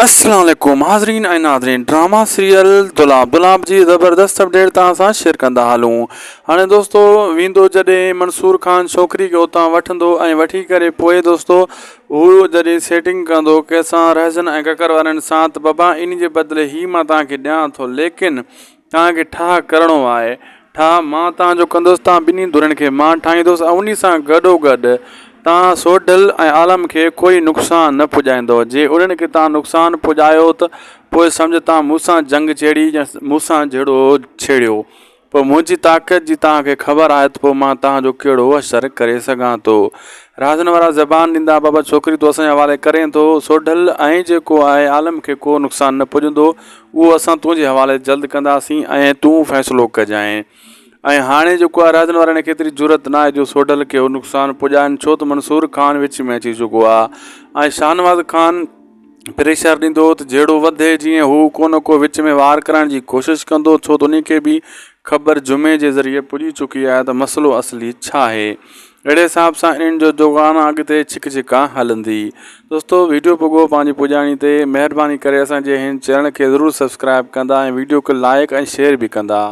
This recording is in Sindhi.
السلام عليڪم حاضرين ۽ ناظرين ڊراما سيريل دولاب دولاب جي زبردست اپڊيٽ توهان سان شيئر ڪندا هلون هاڻي دوستو ويندو جڏهن منصور خان ڇوڪري کي اتان وٺندو ۽ وٺي ڪري پوء دوستو هو جڏهن سيٽنگ ڪندو ڪنهن سان رهزن ۽ ڪڪر وارن سان ته بابا ان جي بدلي هي مان توهان کي ڏيان ٿو ليڪن توهان کي ٺاهه ڪرڻو آهي، ٺاهه مان توهان جو ڪندس، توهان ٻنهي ڌرين کي مان ٺاهيندس ۽ انهي سان گڏوگڏ توهان سوڍل ۽ عالم کي ڪوئي نقصان نه پڄائيندؤ، جي انهن کي توهان نقصان پڄايو ته پوء سمجهه توهان مون سان جنگ ڇيڙي يا مون سان جهيڙو ڇيڙيو، پوء منهنجي طاقت جي توهان کي خبر آهي ته پوء مان توهان جو ڪهڙو حشر ڪري سگهان ٿو. رازن وارا زبان ڏيندا، بابا ڇوڪري تون اسان جي حوالي ڪرين ٿو، سوڍل ۽ جيڪو آهي عالم کي ڪو نقصان نه پڄندو، اهو اسان تنهنجي حوالي جلد ڪنداسين ۽ تون فيصلو ڪجانء. ۽ هاڻي جيڪو آهي رازن وارن کي ايتري جرئت ناهي جو سوڍل کي هو نقصان پڄائن ڇو ته منصور خان وچ ۾ اچي چڪو آهي ۽ شاهنواز خان پريشر ڏيندو ته جهيڙو وڌي جيئن هو ڪو نه ڪو وچ ۾ وار ڪرائڻ جي ڪوشش ڪندو ڇو ته انهي کي به خبر جمعي جي ذريعي پڄي چڪي آهي ته مسئلو اصلي ڇا آهي. اهڙي حساب سان انهن جو دوگانا اڳتي ڇڪ ڇڪان هلندي. دوستو ويڊيو پڳو پنهنجي پڄاڻي تي مهرباني ڪري اسان جي هن چينل کي ضرور سبسڪرائب ڪندا ۽ ويڊيو کي لائيڪ ۽ شيئر به ڪندا.